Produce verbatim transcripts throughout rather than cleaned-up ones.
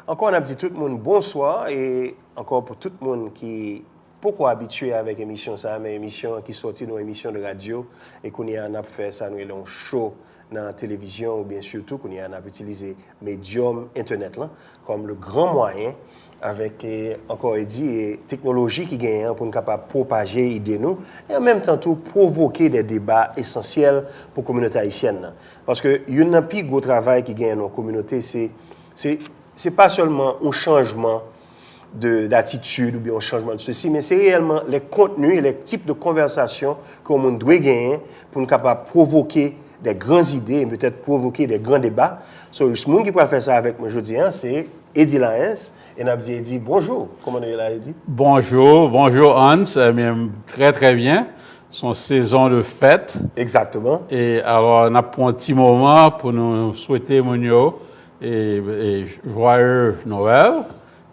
Ankò, n ap di tout moun bonswa, e ankò pou tout moun ki poko abitye avèk emisyon sa a, men emisyon an ki sòti nan yon emisyon de radyo, e kounye a n ap fè sa nou rele yon show nan televizyon, oubyen sitou kounye a n ap itilize medyòm entènèt lan kòm le gran mwayen avèk, e, ankò Eddy, e teknoloji ki genyen an pou n kapab pwopaje ide nou, e an menm tan tou pwovoke de deba esansyèl pou kominote ayisyèn nan. Paske youn nan pi gwo travay ki genyen nan yon kominote, se, se, se pa sèlman yon chanjman de, datitid oubyen yon chanjman de sesi, men se reyèlman les contenus et les types de conversation ke yon moun dwe genyen pou n kapab pwovoke de gran ide, e petèt pwovoke de gran deba. So, moun ki pral fè sa avèk mwen jodi a, se Eddy Laens, e n ap di Eddy bonjou. Kòman nou ye la, Eddy? Bonjou, bonjou Hans. Ebyen, trè, trè byen. Se yon sezon de fèt. Egzakteman. E alò, n ap pran yon ti moman pou nou swete moun yo e, e joyeux Noël.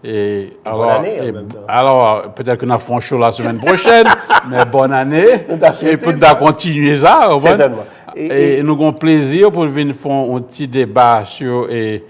E, Bonne année, en même temps. Alò, petèt ke n ap fè yon show la semèn pwochèn, men bonne année. Nou ta swete E pou n ta kontinye sa, ou konprann? Sètènman. E, E, e nou gen yon plezi pou n vin fè yon ti deba sou e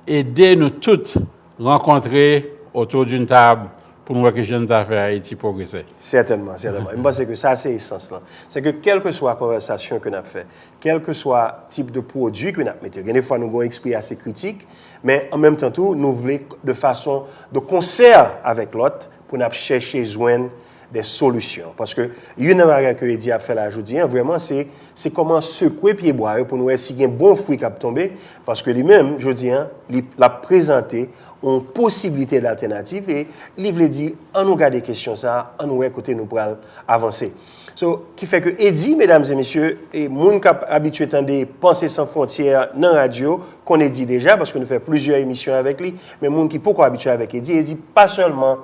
ede nou tout rankontre otou d'une table pou n wè kijan n ta fè Ayiti pwogrese. Sètènman, sètènman. E m panse ke sa se esans lan. Se ke kèlkeswa konvèsasyon ke n ap fè, kèlkeswa tip de pwodui ke n ap mete, gen de fwa nou gen yon espri ase kritik, men an menm tan tou, nou vle de fason de konsè avèk lòt pou n ap chèche jwenn de solisyon. Paske youn nan bagay ke Eddy ap fè la jodi a, vrèman, se, se kòman sekwe pyebwa yo pou n wè si gen bon fwi k ap tonbe, paske li menm, jodi a, li, l ap prezante yon posiblite daltènativ e li vle di, ann nou gade kesyon sa a, ann wè kote nou pral avanse. So, ki fè ke Eddy, medam e mesye, e moun k ap abitye tande Panse San Fwontyè nan radyo, konn Eddy deja, paske nou fè plizyè emisyon avèk li, men moun ki poko abitye avèk Eddy, Eddy pa sèlman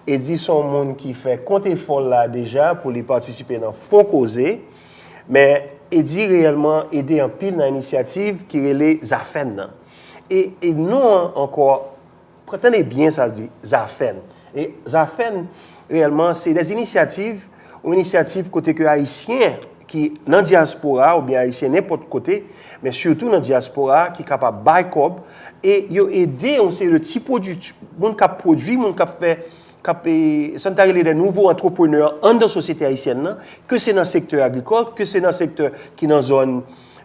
Eddy se yon moun ki fè kont efò l la deja pou li patisipe nan Fon Koze, men Eddy reyèlman ede anpil nan inisyativ ki rele Zafèn nan. E, e non an ankò, tande byen sa l di, Zafèn. E Zafèn, reyèlman, se de inisyativ, yon inisyativ kote ke Ayisyen ki nan dyaspora oubyen Ayisyen nenpòt kote, men sitou nan dyaspora ki kapab bay kòb e yo ede yon seri de ti pwodui, moun k ap pwodui, moun k ap fè, k ap, e, sa n ta rele de nouvo antreprenè anndan sosyete ayisyèn nan, ke se nan sektè agrikòl, ke se nan sektè ki nan zòn,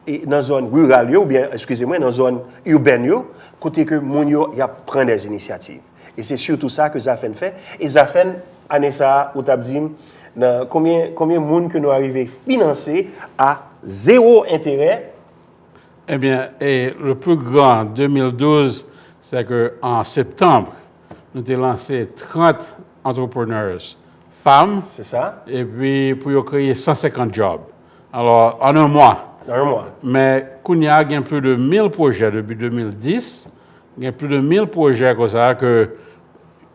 e, nan zòn riral yo, oubyen, eskize mwen, nan zòn ibèn yo, kote ke moun yo, y ap pran de inisyativ. E se sitou sa ke Zafèn fè. E Zafèn, ane sa a, ou t ap di m, nan konbyen, konbyen moun ke nou arive finanse a zewo enterè? Ebyen, e, le plus grand, de mil douz, se ke an septanm, nou te lanse trant entrepreneurs fanm, Se sa? epi pou yo kreye san senkant job. Alò, an yon mwa. Nan yon mwa. Men kounye a, gen plis de mil pwojè depi de mil dis, gen plis de mil pwojè konsa ke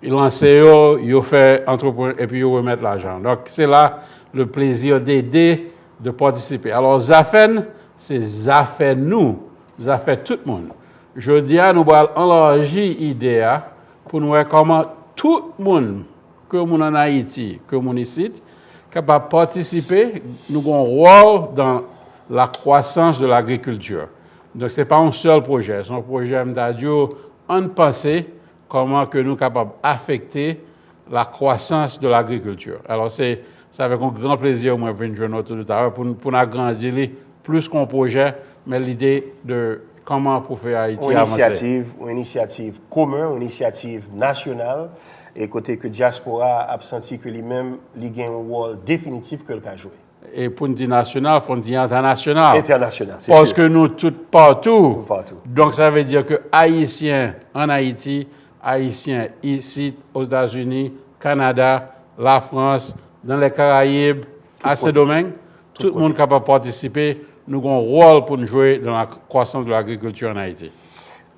yo lanse yo, yo fè antreprenè, epi yo remèt lajan. Donk, se la le plaisir d'aider, de participer. Alò, Zafèn, se zafè nou, zafè tout moun. Jodi a, nou pral elaji ide a pou nou wè kòman tout moun, ke moun ann Ayiti, ke moun isit, kapab patisipe, nou gen yon wòl dans la croissance de l'agriculture. Donk, se pa yon sèl pwojè, se yon pwojè, m ta di w, ann panse kòman ke nou kapab afekte la croissance de l'agriculture. Alò, se, se avèk yon gran plezi mwen vin jwenn nou tout talè pou, n- pou n agrandi li plis ke yon pwojè, men lide de kòman pou fè Ayiti Yon avanse. Inisyativ, yon inisyativ komen, yon inisyativ nasyonal, e kote ke dyaspora a ap santi ke li menm, li gen yon wòl definitif ke l ka jwe. E pou n di nasyonal, fò n di entènasyonal. Entènasyonal, se sè. Paske nou tout patou. Patou. Donk, sa vle di ke Ayisyen ann Ayiti, Ayisyen isit, Ozetazini, Kanada, Lafrans, dans les Caraïbes, a Sendomeng, tout moun kapab patisipe. Nou gen yon wòl pou n jwe dans la croissance de l'agriculture en Haïti.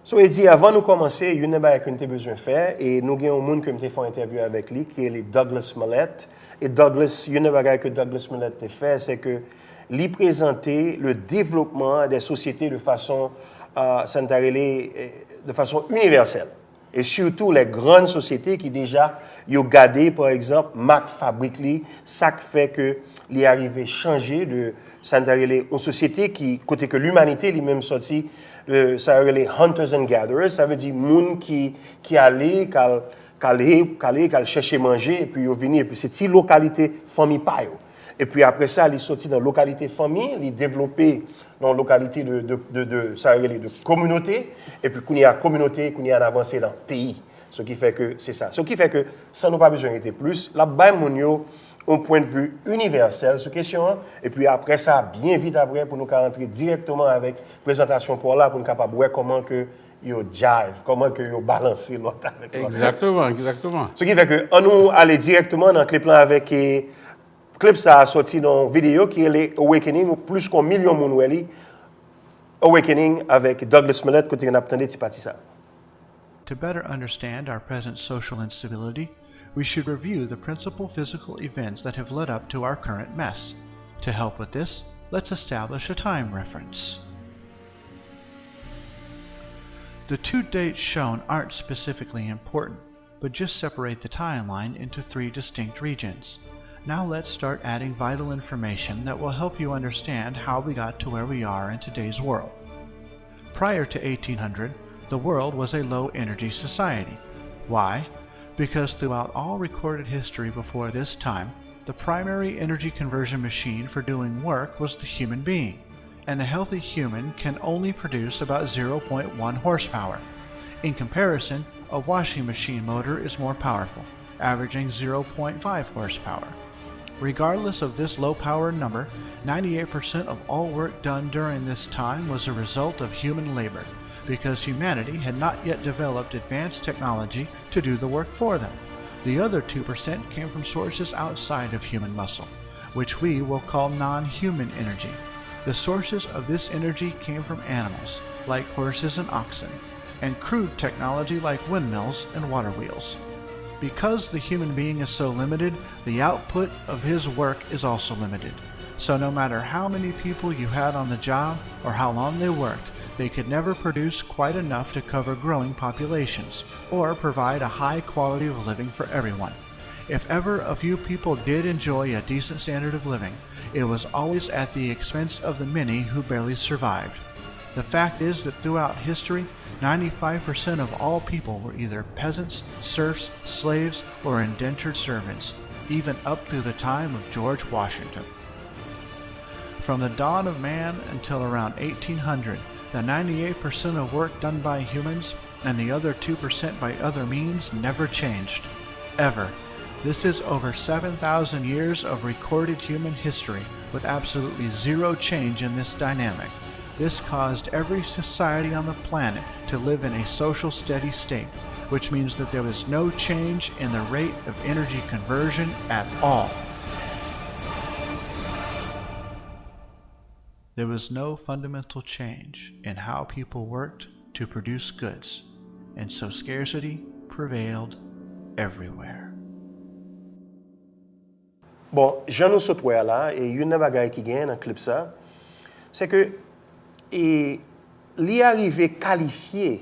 So, Eddy, avan nou kòmanse, youn nan bagay ke n te bezwen fè, e nou gen yon moun ke m te fè yon entèvyou avèk li, ki rele Douglas Mallette. E Douglas, youn nan bagay ke Douglas Mallette te fè, se ke li prezante le développement des sociétés de façon, euh, sa n ta rele, euh, de façon universelle. E sitou les grandes sociétés ki deja yo gade, pa egzanp, mak fabrik li, sa k fè ke li arive chanje de sa n ta rele yon sosyete ki, kote ke limanite li menm sòti de sa yo rele hunters and gatherers, sa vle di moun ki, ki ale, k al, k ale, k ale, k al chèche manje, epi yo vini, epi se ti lokalite fanmi pa yo. Epi apre sa, li soti nan lokalite fanmi, li devlope nan lokalite de, de, de, de sa yo rele de kominote, epi kounye a kominote, kounye a n avanse nan peyi. Ce qui fait que c'est ça. Ce qui fait que, san nou pa bezwen rete plis, l ap bay moun yo yon pwennvi inivèsèl sou kesyon an, epi apre sa, byen vit apre, pou nou ka rantre dirèkteman avèk prezantasyon pa w la, pou nou kapab wè kòman ke yo jive, kòman ke yo balanse lòt avèk lòt. Egzakteman, egzakteman. Ce qui fait que, an nou ale dirèkteman nan klip lan avèk, eh, klip sa a soti nan yon videyo ki rele Awakening, plis ke yon milyon moun wè li. Awakening avèk Douglas Smollett, kote n ap tande ti pati sa. To better understand our present social instability, we should review the principal physical events that have led up to our current mess. To help with this, let's establish a time reference. The two dates shown aren't specifically important, but just separate the timeline into three distinct regions. Now let's start adding vital information that will help you understand how we got to where we are in today's world. Prior to eighteen hundred, the world was a low energy society. Why? Because throughout all recorded history before this time, the primary energy conversion machine for doing work was the human being, and a healthy human can only produce about zero point one horsepower. In comparison, a washing machine motor is more powerful, averaging zero point five horsepower. Regardless of this low power number, ninety-eight percent of all work done during this time was a result of human labor, because humanity had not yet developed advanced technology to do the work for them. The other two percent came from sources outside of human muscle, which we will call non human energy. The sources of this energy came from animals, like horses and oxen, and crude technology like windmills and water wheels. Because the human being is so limited, the output of his work is also limited. So, no matter how many people you had on the job or how long they worked, they could never produce quite enough to cover growing populations or provide a high quality of living for everyone. If ever a few people did enjoy a decent standard of living, it was always at the expense of the many who barely survived. The fact is that throughout history, ninety-five percent of all people were either peasants, serfs, slaves, or indentured servants, even up through the time of George Washington. From the dawn of man until around eighteen hundred, the ninety-eight percent of work done by humans and the other two percent by other means never changed. Ever. This is over seven thousand years of recorded human history with absolutely zero change in this dynamic. This caused every society on the planet to live in a social steady state, which means that there was no change in the rate of energy conversion at all. There was no fundamental change in how people worked to produce goods, and so scarcity prevailed everywhere. Bon, jan nou sot wè a la, e youn nan bagay ki genyen nan klip sa, se ke e, li arive kalifye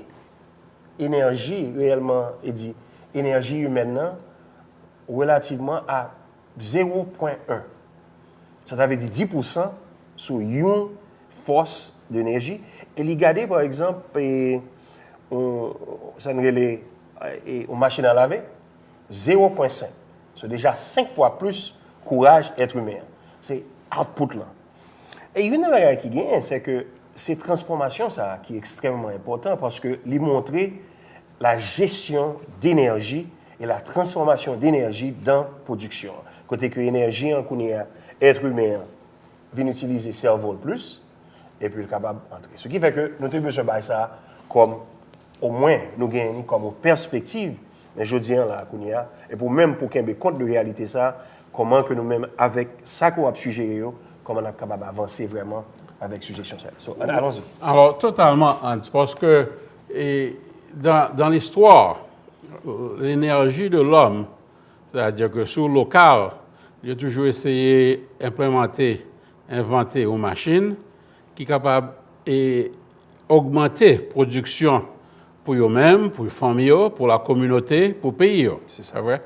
enèji reyèlman, e di, enèji imèn nan relativman a zewo pwen en. Sa ta vle di dis pousan sou yon fòs de enèji. E li gade, pa egzanp, e, on, sa n rele e, on machin a lave, zewo pwen senk. Se deja senk fwa plis kouraj èt imen an. Se output lan. E youn nan bagay ki genyen, se ke se transfòmasyon sa a ki ekstrèmman enpòtan paske li montre la gestion d'énergie et la transformation d'énergie dans pwodiksyon an. Kote ke enèji an kounye a, èt imen an vin itilize sèvo l plis, epi l kapab antre. Se ki fè ke nou te bezwen bay sa kòm, omwen, nou genyen li kòm yon pèspektiv, men jodi an la, kounye a, epi w menm pou kenbe kont de reyalite sa, kòman ke nou menm, avèk sa ke w ap sijere yo, kòman n ap kapab avanse vrèman avèk sijesyon sa yo. So, an, alonzi. Alò, totalman, Hans, paske e, dans, dans l'histoire, l'énergie de l'homme, c'est-à-dire que sous lokal, yo toujou eseye enplimante, envante yon machin ki kapab e, ogmante pwodiksyon pou yo menm, pou fanmi yo, pou la kominote, pou peyi yo. Se sa. Vre?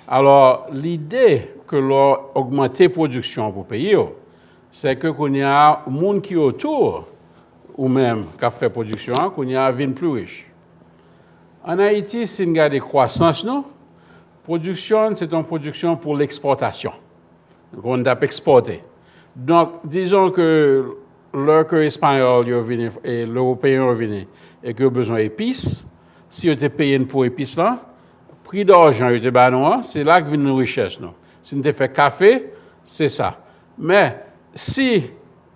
Alò, lide ke lè w ogmante pwodiksyon pou peyi yo, se ke kounye a, moun ki otou, ou menm k ap fè pwodiksyon an, kounye a vin pli rich. Ann Ayiti, si n gade kwasans nou, pwodiksyon se yon pwodiksyon pou lekspòtasyon. Donk, nou t ap ekspòte. Donk, dizon ke lè ke Espayòl yo vini, e Ewopeyen yo vini, e ke yo bezwen epis, si yo te peye n pou epis lan, pri dajan yo te ba nou an, se la k vin richès nou. Si n te fè kafe, se sa. Men, si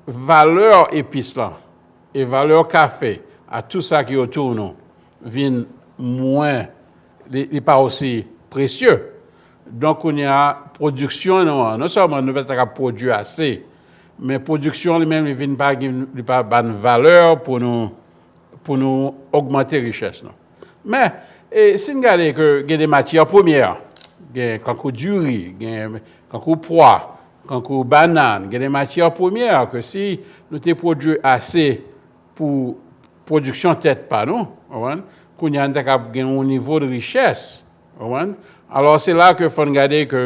valè epis lan e valè kafe a tout sa ki otou nou vin mwen, li, li pa osi presye. Donk, kounye a, pwodiksyon nou an, non sèlman nou pa ta ka pwodui ase, men pwodiksyon li menm, li vin pa, li pa ba n valè pou nou, pou nou ogmante richès nou. Men, e, si n gade ke gen de matyè premyè, gen kankou diri, gen kankou pwa, kankou bannann, gen de matyè premyè ke si nou te pwodui ase pou pwodiksyon tèt pa nou, w konprann? Kounye a, n ta kab gen yon nivo de richès, w konprann? Alò, se la ke fò n gade ke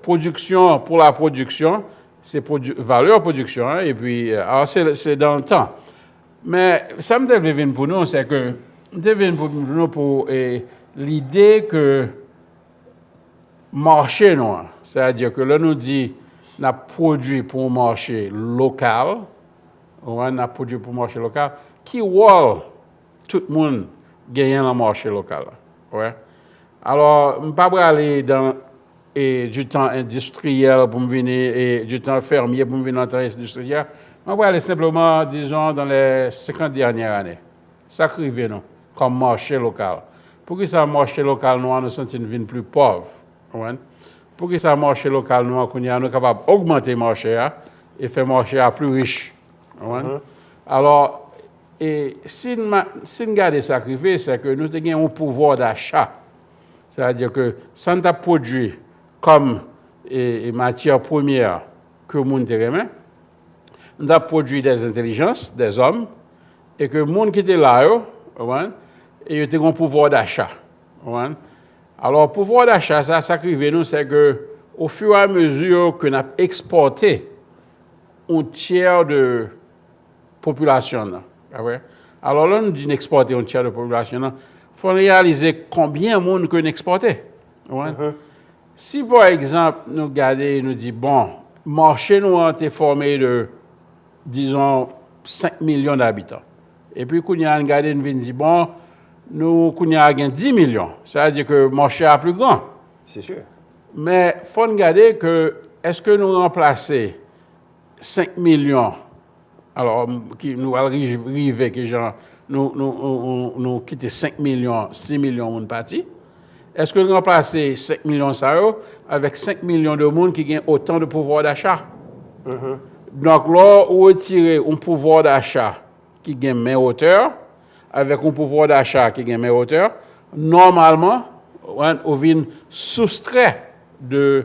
pwodiksyon, pou la pwodiksyon, se pwodi-, valè pwodiksyon an, epi, e, alò, se, se dan le tan. Men, sa m te vle vin pou nou, se ke m te vin pou nou pou, e, lide ke mache nou an, sètadi ke lè nou di n ap pwodui pou yon mache lokal, w konprann, n ap pwodui pou mache lokal, ki wòl tout moun genyen nan mache lokal la? Wè. Alò, m pa prale dan, e, du tan endistriyèl pou m vini, e, du tan fèmye pou m vin nan tan endistriyèl. Mwen prale senpleman, dizon, dans les cinquante dernières années. Sa k rive nou kòm mache lokal? Poukisa mache lokal nou an, nou santi n vin pli pòv? Ou konprann? Poukisa mache lokal nou an, kounye a, nou kapab ogmante mache a e fè mache a pli rich? Ou konprann? Alò, e si n ma-, si n gade sa k rive, se ke nou te gen yon pouvwa dacha. Sètadi ke sa n t ap pwodui kòm, e, e matyè premyè ke moun te renmen, n t ap pwodui dè entèlijans, dè zòm, e ke moun ki te la yo, ou konprann, e yo te gen yon pouvwa dacha. Ou konprann? Alò, pouvwa dacha sa, sa k rive nou, se ke, au fur et à mesure ke n ap ekspòte yon tyè de popilasyon nan, pa vre? Alò, lè nou di n ekspòte yon tyè de popilasyon nan, fò n reyalize konbyen moun ke n ekspòte. Ou konprann? Si, pa egzanp, nou gade, nou di, bon, mache nou an te fòme de, dizon, senk milyon d'abitan. Epi, kounye a, n gade, n vin di, bon, nou, kounye a, gen dis milyon. Sa vle di ke mache a pli gran. Se si. Men, fò n gade ke, èske nou ranplase senk milyon, alò, m-, ki, nou al ri-, rive ki jan nou, nou, nou, nou, nou kite senk milyon, sis milyon moun pati? Èske nou ranplase senk milyon sa yo avèk senk milyon de moun ki gen otan de pouvwa dacha? Donk, lè w retire yon pouvwa dacha ki gen menm otè, avèk yon pouvwa dacha ki gen menm otè, nòmalman, ou vin soustrè de,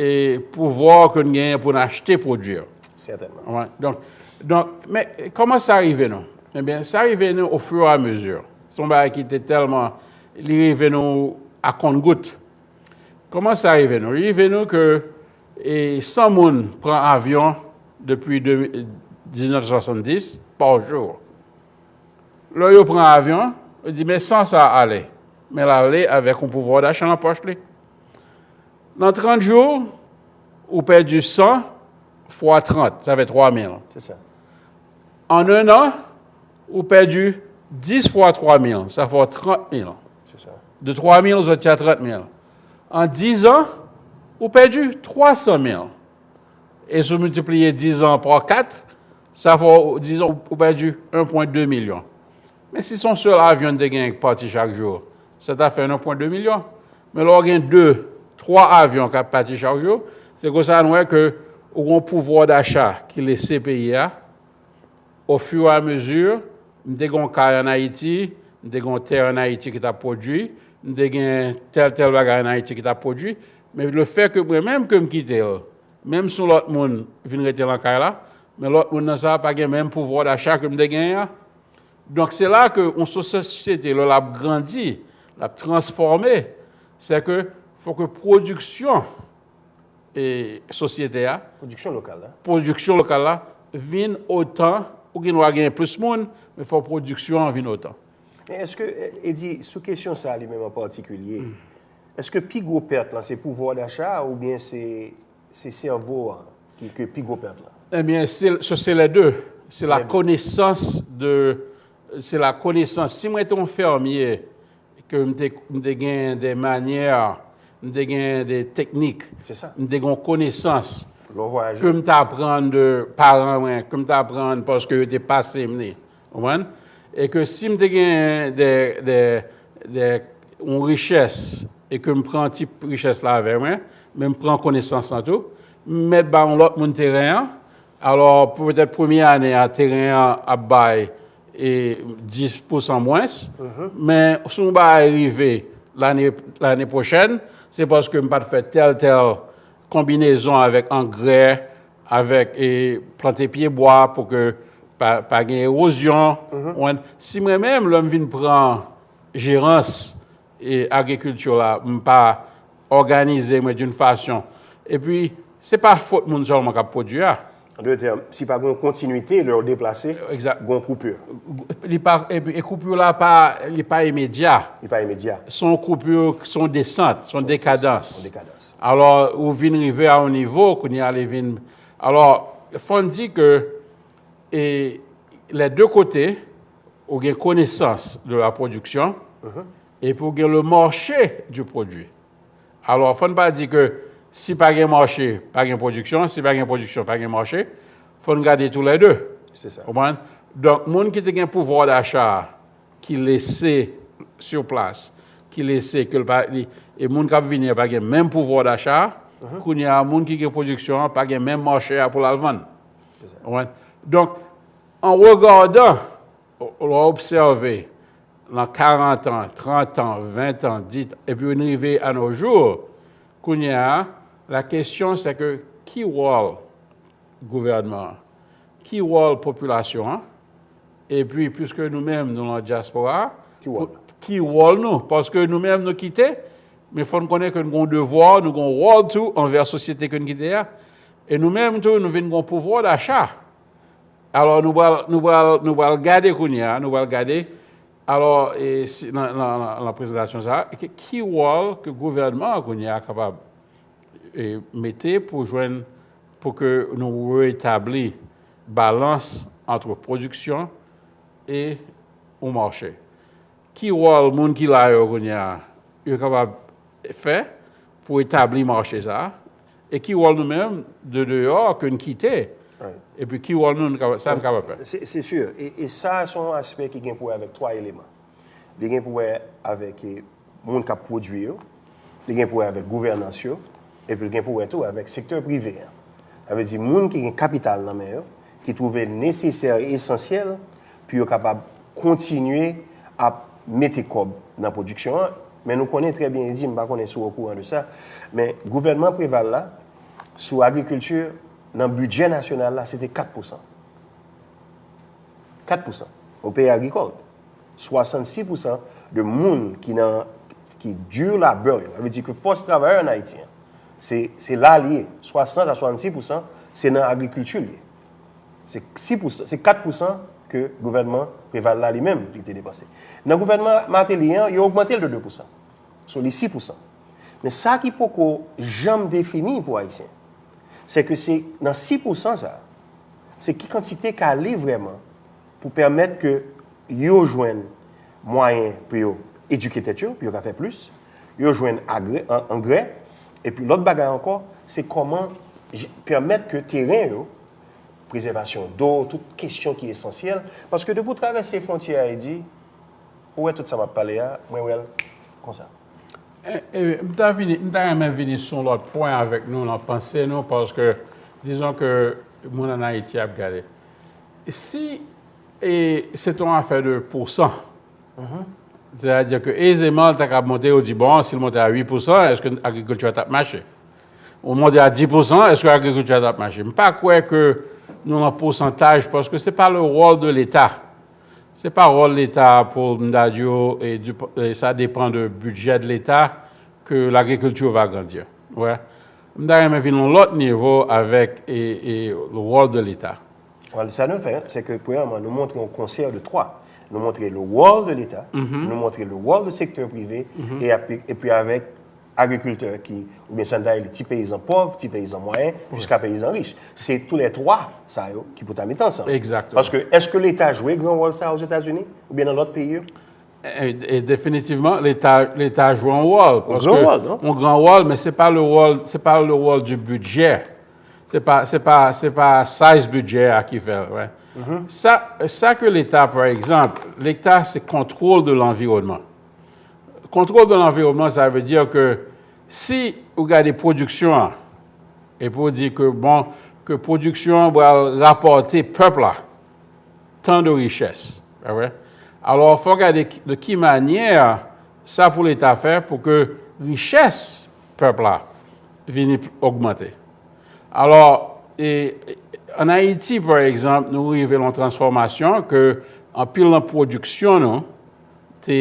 e, pouvwa ke n genyen pou n achte pwodui yo. Sètènman. Donk, donk, men kòman sa rive nou? Ebyen, sa rive nou au fur et à mesure. Se yon bagay ki te tèlman, li rive nou a kont-gout. Kòman sa rive nou? Li rive nou ke, e, san moun pran avyon depi de, diznèf swasanndis pa jou. Lè yo pran avyon, yo di, men san sa ale. Men l ale avèk yon pouvwa dacha nan pòch li. Nan trant jou, ou pèdi san fwa trant, sa fè twa mil. Se sa. An en an, ou pèdi dis fwa twa mil, sa fè w trant mil. Se sa. De twa mil, ou soti a trant mil. An diz an, ou pèdi twa san mil. E si w miltipliye diz an pa kat, sa fè w, dizon, ou pèdi en pwen de milyon. Men si se yon sèl avyon n te genyen k pati chak jou, sa ta fè en pwen de milyon. Men lè w gen de, twa avyon k ap pati chak jou, se konsa nou wè ke ou gen yon pouvwa dacha ki lese peyi a, au fur et à mesure, m te gen yon kay ann Ayiti, m te gen yon tè ann Ayiti ki t ap pwodui, m te gen tèl, tèl bagay ann Ayiti ki t ap pwodui, men le fait que mwen menm ke m kite l, menm si yon lòt moun vin rete nan kay la, men lòt moun nan sa pa gen menm pouvwa dacha ke m te genyen an. Donk, se la ke yon sosyete, lè l ap grandi, l ap transfòme, se ke fò ke pwodiksyon e sosyete a, pwodiksyon lokal la, pwodiksyon lokal la vin otan Ou gen dwa genyen plis moun, men fò pwodiksyon an vin otan. Men èske, Eddy, sou kesyon sa a li menm an patikilye, èske pi gwo pèt lan se pouvwa dacha a oubyen se, se sèvo a ki, ki pi gwo pèt lan? Ebyen, se se lè de. Se la konesans de, se la konesans. Si mwen te yon fèmye, ke m te, m te gen de manyè, m te gen de teknik, m te gen yon konesans ke m te aprann de paran mwen, ke m te aprann paske yo te pase m li. Konprann? E ke si m te gen de, de, de, yon richès, e ke m pran ti richès la avè mwen, men m pran konesans lan tou, m mèt ba yon lòt moun teren an, alò, petèt premye ane a, teren an ap bay e dis pousan mwens, men si yon bagay rive lane, lane pwochèn, se paske m pa t fè tèl, tèl konbinezon avèk angrè, avèk e, plante pyebwa pou ke pa, pa gen ewozyon. Ou konprann? Si mwen menm, lè m vin pran jerans e, agrikilti la, m pa òganize mwen d'une façon. Epi, se pa fòt moun sèlman k ap pwodui a. An dòt tèm, si pa gen yon kontinwite, lè w deplase, gen yon koupi. Li pa, epi, e koupi la pa, li pa imedya. Li pa imedya. Se yon koupi, se yon desant, se yon dekadans. Se yon dekadans. Alò, ou vin rive a yon nivo, kounye a li vin. Alò, fò n di ke e, lè de kote, ou gen konesans de la pwodiksyon, epi ou gen le marché du produit. Alò, fò n pa di ke si pa gen mache, pa gen pwodiksyon, si pa gen pwodiksyon, pa gen mache, fò n gade tou lè de. Se sa. Konprann? Donk, moun ki te gen pouvwa dacha a, ki lese sur plas, ki lese ke l pa, li, e moun k ap vini an pa gen menm pouvwa dacha a, kounye a, moun ki gen pwodiksyon an pa gen menm mache a pou l al vann. Konprann? Donk, an regadan, lè w obsève nan karant an, trant an, ven an, dis, epi nou rive a nos jours, kounye a, la kesyon se ke ki wòl gouvènman an, ki wòl popilasyon an, epi piske nou menm nou nan dyaspora a, ki wòl nou? Ki wòl nou? Paske nou menm nou kite, men fò n konnen ke nou gen yon devwa, nou gen yon wòl tou anvè sosyete ke n kite a. E nou menm tou, nou vin gen yon pouvwa dacha. Alò, nou pral, nou pral, nou pral gade kounye a, nou pral gade. Alò, e, si, nan, nan, nan, nan prezantasyon sa a, ki, ki wòl ke gouvènman an kounye a kapab e, mete pou jwenn, pou ke nou retabli balans ant pwodiksyon e yon mache? Ki wòl moun ki la yo kounye a, yo kapab fè pou etabli mache sa a? E ki wòl nou menm de deyò ke n kite? Epi ki wòl nou, sa n kapab fè? Se, se si. E, e sa, se yon aspè ki gen pou wè avèk twa eleman. Li gen pou wè avèk e, moun k ap pwodui yo, li gen pou wè avèk gouvènans yo, epi li gen pou wè tou avèk sektè prive an. Sa vle di moun ki gen kapital nan men yo, ki twouve l nesesè e esansyèl pou yo kapab kontinye ap mete kòb nan pwodiksyon an. Men nou konnen trè byen, Eddy, m pa konnen si w okouran de sa, men gouvènman Preval la, sou agrikilti, nan bidjè nasyonal la, se te kat pousan. Kat pousan. Yon peyi agrikòl. Swasannsis pousan de moun ki nan, ki du labeur yo, sa vle di ke fòs travayè ann Ayiti an, se, se la li ye. Swasant a swasannsis pousan, se nan agrikilti li ye. Se sis pousan, se kat pousan ke gouvènman Preval la li menm li te depanse. Nan gouvènman Martelly an, yo ogmante l de de pousan. So, li sis pousan. Men sa ki poko janm defini pou Ayisyen, se ke se nan sis pousan sa, se ki kantite k ale vrèman pou pèmèt ke yo jwenn mwayen pou yo edike tèt yo, pou yo ka fè plis, yo jwenn agrè, an-, angrè, epi lòt bagay ankò, se kòman j-, pèmèt ke teren yo, prezèvasyon do, tout kesyon ki esansyèl, paske depi w travèse fwontyè a, Eddy, ou wè tout sa m ap pale a, mwen wè l konsa. E, e, m ta vini, m ta renmen vini sou yon lòt pwen avèk nou nan panse nou, paske, dizon ke moun ann Ayiti ap gade. Si e, se t on afè de pousan, sètadi ke ezeman, l ta ka monte, yo di, bon, si l monte a uit pousan, èske agrikilti a t ap mache? Ou monte a dis pousan, èske agrikilti a t ap mache? M pa kwè ke nou nan pousantaj, paske se pa le wòl de Leta. Se pa wòl Leta pou m ta di w, e, di, e, sa depan de bidjè de Leta ke lagrikilti va grandi. Wè. M ta renmen vin yon lòt nivo avèk, e, e, le wòl de Leta. Bon, sa nou fè, se ke premyèman, nou montre yon konsè de twa. Nou montre le wòl de Leta, nou montre le wòl de sektè prive, e api- epi avèk agrikiltè ki, oubyen sa n ta rele ti peyizan pòv, ti peyizan mwayen, jiska peyizan rich. Se tou lè twa sa yo ki pou ta met ansanm. Exactement. Paske èske Leta jwe gran wòl sa Ozetazini oubyen nan lòt peyi yo? E, e definitivman, Leta Leta jwe yon wòl. Yon gran wòl, non? Yon gran wòl, men se pa le wòl, se pa le wòl du budget. Se pa, se pa, se pa size budget a ki fè l, wè. Sa, sa ke Leta, pa egzanp, Leta se contrôle de l'environnement. Contrôle de l'environnement, sa vle di ke si ou gade pwodiksyon an, epi ou di ke, bon, ke pwodiksyon an pral rapòte pèp la tan de richès, pa vre? Alò, fò gade ki- de ki manyè sa pou Leta fè pou ke richès pèp la vini ogmante. Alò, e, an Ayiti, pa egzanp, nou rive nan transfòmasyon ke anpil nan pwodiksyon nou te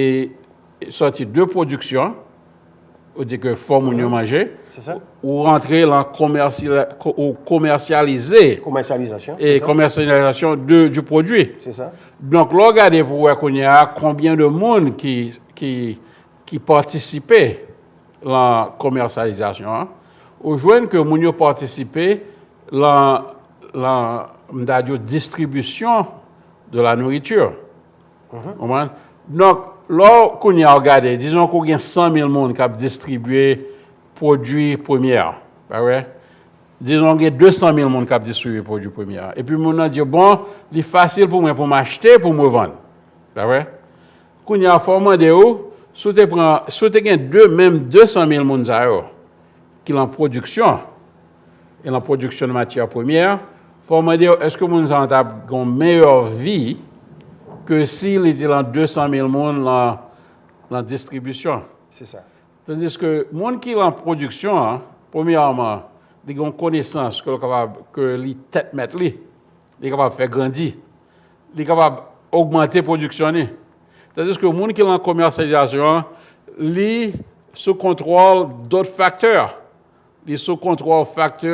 sòti de pwodiksyon, ou di ke fò moun yo manje, Se sa. Ou rantre lan komèsila- ko- ou komèsyalize Komèsyalizasyon. e Se sa. Komèsyalizasyon de, du pwodui. Se sa. Donk, lè w gade pou wè kounye a konbyen de moun ki, ki, ki patisipe lan komèsyalizasyon an, ou jwenn ke moun yo patisipe lan, lan, m ta di w, distribisyon de la nourriture. Ou konprann? Donk, lè w kounye a w gade, dizon ke w gen san mil moun k ap distribye pwodui premyè, pa vre? Dizon w gen de san mil moun k ap distribye pwodui premyè. Epi moun nan di, bon, li fasil pou mwen pou m achte, pou m revann. Pa vre? Kounye a, fò w mande w, si w te pran, si w te gen de, menm de san mil moun sa yo, ki lan pwodiksyon, e lan pwodiksyon de matyè premyè, fò w mande yo, èske moun sa yo t ap gen yon meyè vi ke si li te lan de san mil moun lan, lan distribisyon? Se sa. Tandiske moun ki lan pwodiksyon an, premyèman, li gen yon konesans ke l kapab, ke li tèt mèt li, li kapab fè grandi, li kapab ogmante pwodiksyon li. Tandiske moun ki lan komèsyalizasyon an, li sou kontwòl dòt faktè. Li sou kontwòl faktè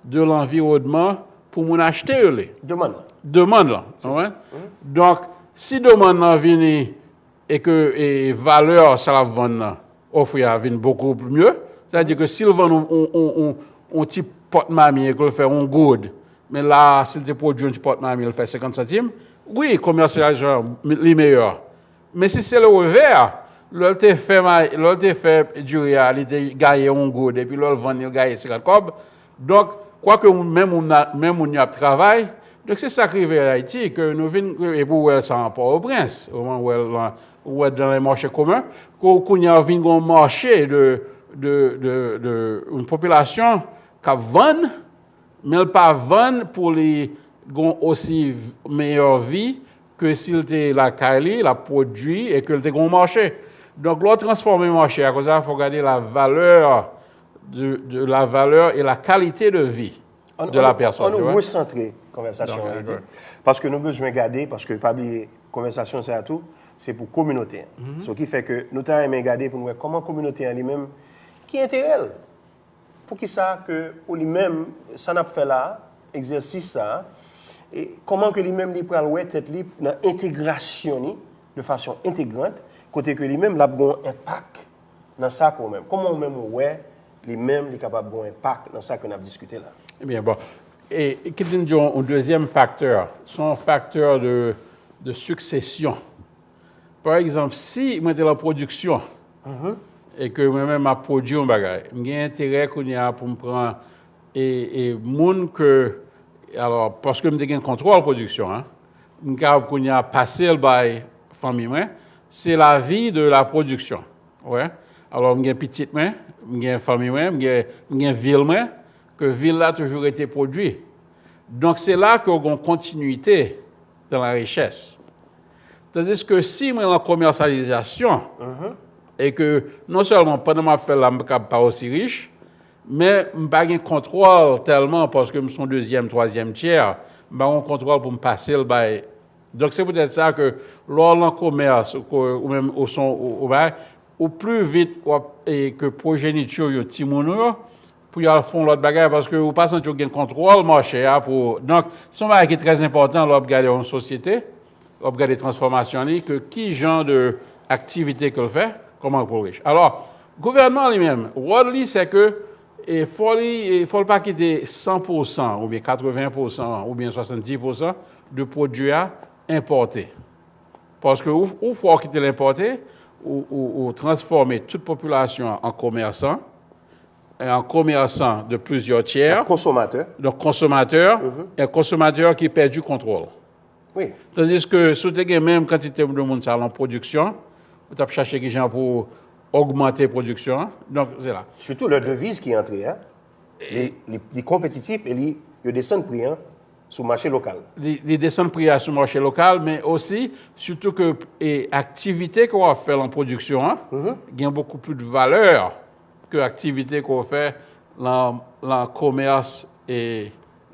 de lanviwònman pou moun achte yo li. Demann lan. Demann lan. Donk, si demann lan vini e ke e, valè sa l ap vann nan, ofri a vin bokou mye, sa vle di ke si l vann yon, yon, yon, yon, yon ti pòt mami e ke l fè yon goud, men la, si l te pwodui yon ti pòt mami, l fè senkant santim, wi, komèsyalizasyon li meyè. Men si se le revè, lè l te fè, lè l te fè diri a, li te gaye yon goud, epi lè l vann li, l gaye senkant kòb. Donk, kwake menm moun, menm moun yo ap travay, donk se sa k rive Ayiti, ke nou vin, epi w wè sa an Pòtoprens, ou wè, ou wè dans les marchés communs, ke kounye a vin gen yon mache de, de, de, de, yon popilasyon k ap vann, men l pa vann pou li gen osi meyè vi ke si l te lakay li, l ap pwodui e ke l te gen yon mache. Donk, lè w transfòme mache a konsa, fò w gade la valeur de, de la valeur et la qualité de vie de la personne. An nou resantre konvèsasyon an, Edi. Paske nou bezwen gade, paske pa bliye, konvèsasyon sa a tou, se pou kominote an. So ki fè ke nou ta renmen gade pou nou wè kòman kominote an li menm, ki enterè l. Poukisa ke ou li menm, sa n ap fè la a, egzèsis sa a, e kòman ke li menm li pral wè tèt li nan entegrasyon ni de fason entegrant, kote ke li menm l ap gen yon enpak nan sa ke ou menm. Kòman ou menm ou wè li menm li kapab gen yon enpak nan sa ke n ap diskite la? Ebyen, bon. E kit m di w yon dezyèm faktè, se yon faktè de, de siksesyon. Pa egzanp, si mwen te lan pwodiksyon e ke mwen menm m ap pwodui yon bagay, m gen enterè kounye a pou m pran e, e moun ke, alò, paske m te gen kontwòl pwodiksyon an, m kapab kounye a pase l bay fanmi mwen, se la vie de la production. Wè. Alò, m gen pitit mwen, m gen fanmi mwen, m gen, m gen vil mwen, ke vil la toujou rete pwodui. Donk, se la ke w gen yon kontinite dans la richesse. Tandiske si mwen lan komèsyalizasyon, e ke non sèlman pandan m ap fè l la, m kapab pa osi rich, men m pa gen kontwòl tèlman paske m se yon dezyèm, twazyèm tyè, m pa gen kontwòl pou m pase l bay. Donk, se poutèt sa ke lè w lan komès, ou, ou menm, ou se yon, ou, ou bay, ou pli vit w ap, e, ke pwojeniti yo, timoun ou yo, pou yo al fè yon lòt bagay, paske ou pa santi yo gen kontwòl mache a pou. Donk, se yon bagay ki trè enpòtan lè w ap gade yon sosyete, lè w ap gade transfòmasyon li, ke ki jan de aktivite ke l fè, kòman pou l rich. Alò, gouvènman li menm, wòl li, se ke, e, fò li, e, fò l pa kite san pou san, oubyen katreven pou san, oubyen swasanndis pou san de pwodui a enpòte. Paske ou, ou fò w kite l enpòte, ou, ou, ou transfòme tout popilasyon an an komèsan, e an komèsan de plizyè tyè, Konsomatè. donk konsomatè, e konsomatè ki pèdi kontwòl. Wi. Tandiske si w te gen menm kantite de moun sa nan pwodiksyon, ou t ap chache kijan pou ogmante pwodiksyon an. Donk, se la. Sitou lè deviz ki antre a, li, li, li konpetitif e li, yo desann pri an sou mache lokal. Li, li desann pri a sou mache lokal, men osi, sitou ke e, aktivite ke w ap fè nan pwodiksyon an, gen bokou plis de valè ke aktivite ke w fè nan, nan komès e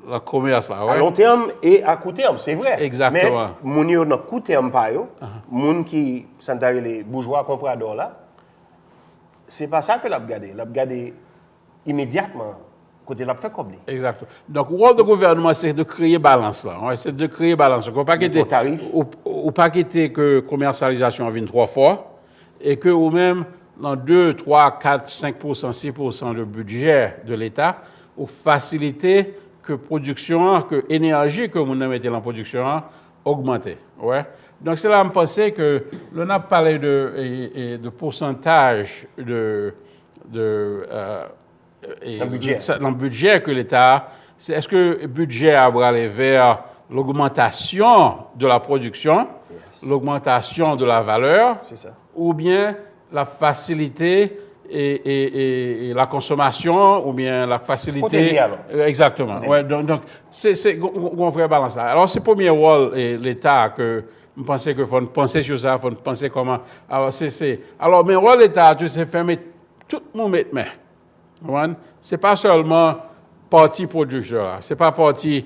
nan komès la, A wè. Lon tèm e a kou tèm, se vre. Egzakteman. Men moun yo nan kou tèm pa yo, moun ki, sa n ta rele boujwa konpradò la, se pa sa ke l ap gade. L ap gade imedyatman kote l ap fè kòb li. Egzakteman. Donk, wòl de gouvènman, se de kreye balans la. Wè, se de kreye balans la. Ou pa kite, Mete yon tarif. Ou, ou pa kite ke komèsyalizasyon an vin twò fò e ke ou menm, nan de, twa, kat, senk pou san, sis pou san de bidjè de Leta, ou fasilite ke pwodiksyon an, ke enèji ke moun nan mete nan pwodiksyon an, ogmante. Wè. Donk, se la m panse ke lè n ap pale de, e, e, de pousantaj de, de, euh, e, Nan bidjè. Sa, nan bidjè ke Leta, se èske bidjè a prale vè logmantasyon de la pwodiksyon, logmantasyon de la valè, Se sa. oubyen l ap fasilite e, e, e, e la konsomasyon, oubyen l ap fasilite. Kote li alò? Egzakteman. Wè, donk, donk, se, se, gon, gon, gon vrè balans la. Alò, se premye wòl e, Leta ke m panse ke fò n panse sou sa, fò n panse kòman. Alò, se, se, alò, men wòl Leta a tou, se fèmen tout moun met men. Konprann? Se pa sèlman pati pwodiktè a. Se pa pati.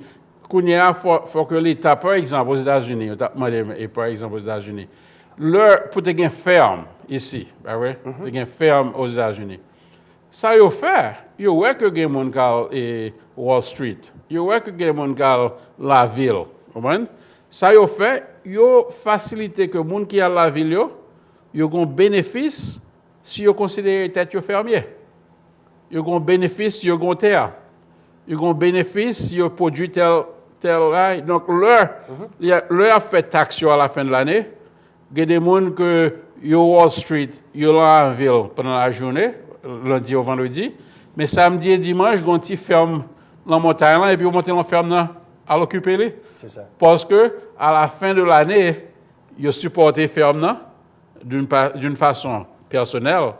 Kounye a, fò, fò ke Leta, pa egzanp, Ozetazini, yo t ap mande, e pa egzanp, Ozetazini, lè pou te gen fèm isi, pa vre? Te gen fèm Ozetazini. Sa yo fè, yo wè ke gen moun k al e, Wall Street. Yo wè ke gen moun k al lavil. Konprann? Sa yo fè, yo fasilite ke moun ki al lavil yo, yo gen benefis si yo konsidere tèt yo fèmye. Yo gen benefis, yo gen tè. Yo gen benefis, yo pwodui tèl, tèl bagay. Donk, lè, lè y ap fè taks yo a la fen de lane, gen de moun ke yo Wall Street, yo nan lavil pandan lajounen, lendi o vandredi, men samdi e dimanch, gen yon ti fèm nan montay lan, epi yo monte nan fèm nan, al okipe li. Se sa. Paske, a la fen de lane, yo sipòte fèm nan, d'une pa- d'une façon personnelle.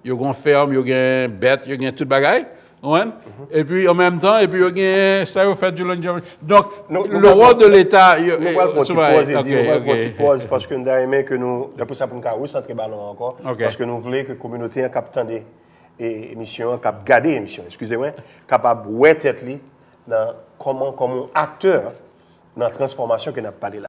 Yo gen fèm, yo gen bèt, yo gen tout bagay. Ou konprann? Epi, an menm tan, epi yo gen sa yo fè du lundi au vendredi. Donk, Nou- nou le pral rôle de pran- l'État, yo- Nou pral pran ti Souvan, pòz, Ezi, ok, nou pral pran ok. Ti pòz, paske nou ta renmen ke nou, apre sa pou nou ka resantre balon an ankò, Ok. Paske nou vle ke kominote an k ap tande e, emisyon an, k ap gade emisyon, eskize mwen, kapab wè tèt li nan kòman, kòman yon aktè nan transfòmasyon ke n ap pale la.